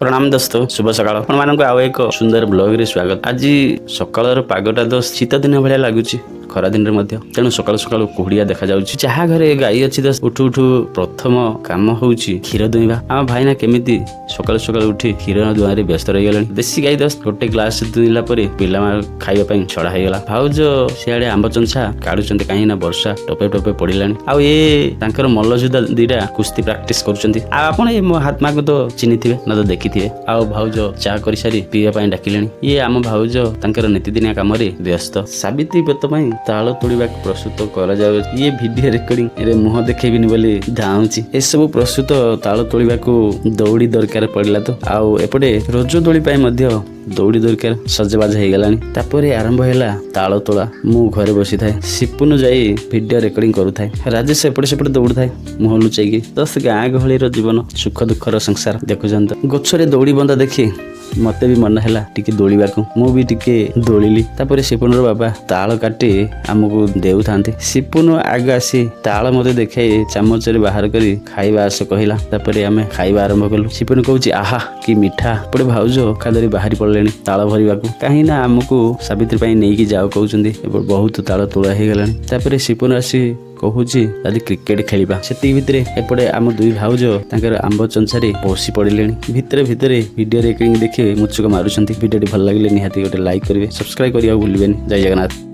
ପ୍ରଣାମ ଦୋସ୍ତ, ଶୁଭ ସକାଳ। ଆପଣମାନଙ୍କୁ ଆଉ ଏକ ସୁନ୍ଦର ବ୍ଲଗରେ ସ୍ୱାଗତ। ଆଜି ସକାଳର ପାଗଟା ତ ଶୀତ ଦିନ ଭଳିଆ ଲାଗୁଛି ଖରା ଦିନରେ ମଧ୍ୟ। ତେଣୁ ସକାଳୁ ସକାଳୁ କୁହୁଡ଼ିଆ ଦେଖାଯାଉଛି। ଯାହା ଘରେ ଗାଈ ଅଛି ତ ଉଠୁ ଉଠୁ ପ୍ରଥମ କାମ ହଉଛି କ୍ଷୀର ଦୁଇଁବା। ଆମ ଭାଇନା କେମିତି ସକାଳୁ ସକାଳୁ ଉଠି କ୍ଷୀର ଦୁଆଁରେ ବ୍ୟସ୍ତ ରହିଗଲେଣି। ଦେଶୀ ଗାଈ ଦୋସ୍ତ, ଗୋଟେ ଗ୍ଲାସ ଦୁଇଁଲା ପରେ ପିଲାମାନେ ଖାଇବା ପାଇଁ ଛଡା ହେଇଗଲା। ଭାଉଜ ସିଆଡେ ଆମ୍ବ ଚଞ୍ଛା କାଢୁଛନ୍ତି, କାହିଁକି ନା ବର୍ଷା ଟୋପେ ଟୋପେ ପଡିଲାଣି। ଆଉ ଏ ତାଙ୍କର ମଲ୍ଲଯୁଦ୍ଧ ଦିଟା କୁସ୍ତି ପ୍ରାକ୍ଟିସ କରୁଛନ୍ତି। ଆଉ ଆପଣ ଏ ମହାତ୍ମାକୁ ତ ଚିହ୍ନିଥିବେ ନା ତ ଦେଖିଥିବେ। ଆଉ ଭାଉଜ ଚା କରିସାରି ପିଇବା ପାଇଁ ଡାକିଲେଣି। ଇଏ ଆମ ଭାଉଜ ତାଙ୍କର ନିତିଦିନିଆ କାମରେ ବ୍ୟସ୍ତ। ସାବିତ୍ରୀ ବ୍ରତ ପାଇଁ ତାଳ ତୋଳିବାକୁ ପ୍ରସ୍ତୁତ କରାଯାଉଛି। ଇଏ ଭିଡିଓ ରେକର୍ଡିଂ ରେ ମୁହଁ ଦେଖେଇବିନି ବୋଲି ଧାଉଁଛି। ଏସବୁ ପ୍ରସ୍ତୁତ ତାଳ ତୋଳିବାକୁ ଦଉଡ଼ି ଦରକାର ପଡ଼ିଲା ତ। ଆଉ ଏପଟେ ରଜ ଦୋଳି ପାଇଁ ମଧ୍ୟ ଦଉଡ଼ି ଦରକାର, ସଜବାଜ ହେଇଗଲାଣି। ତାପରେ ଆରମ୍ଭ ହେଲା ତାଳ ତୋଳା। ମୁଁ ଘରେ ବସିଥାଏ, ସିପୁନୁ ଯାଇ ଭିଡିଓ ରେକର୍ଡିଂ କରୁଥାଏ, ରାଜେଶ ଏପଟେ ସେପଟେ ଦୌଡୁଥାଏ ମୁହଁ ଲୁଚେଇକି। ତ ସେ ଗାଁ ଗହଳିର ଜୀବନ, ସୁଖ ଦୁଃଖର ସଂସାର ଦେଖୁଛନ୍ତି ତ। ଗଛରେ ଦଉଡ଼ି ବନ୍ଧା ଦେଖି ମତେ ବି ମନ ହେଲା ଟିକେ ଦୋଳିବାକୁ। ମୁଁ ବି ଟିକେ ଦୋଳିଲି। ତାପରେ ସିପୁନର ବାବା ତାଳ କାଟି ଆମକୁ ଦେଉଥାନ୍ତି। ସିପୁନୁ ଆଗ ଆସି ତାଳ ମତେ ଦେଖାଇ ଚାମଚରେ ବାହାର କରି ଖାଇବା ଆସ କହିଲା। ତାପରେ ଆମେ ଖାଇବା ଆରମ୍ଭ କଲୁ। ସିପୁନୁ କହୁଛି, "ଆହା, କି ମିଠା!" ଏପଟେ ଭାଉଜ ଅଖା ଧରି ବାହାରି ପଡିଲେଣି ତାଳ ଭରିବାକୁ, କାହିଁକି ନା ଆମକୁ ସାବିତ୍ରୀ ପାଇଁ ନେଇକି ଯାଅ କହୁଛନ୍ତି। ଏବେ ବହୁତ ତାଳ ତୋଳା ହେଇଗଲାଣି। ତାପରେ ସିପୁନୁ ଆସି କହୁଛି, "ଆଜି କ୍ରିକେଟ ଖେଳିବା।" ସେତିକି ଭିତରେ ଏପଟେ ଆମ ଦୁଇ ଭାଉଜ ତାଙ୍କର ଆମ୍ବ ଚଞ୍ଛାରେ ବସି ପଡିଲେଣି। ଭିତରେ ଭିତରେ ଭିଡିଓ ରେକର୍ଡିଂ ଦେଖି ମୁଚୁକ ମାରୁଛନ୍ତି। ଭିଡିଓଟି ଭଲ ଲାଗିଲେ ନିହାତି ଗୋଟେ ଲାଇକ୍ କରିବେ, ସବସ୍କ୍ରାଇବ କରିବାକୁ ଭୁଲିବେନି। ଜୟ ଜଗନ୍ନାଥ।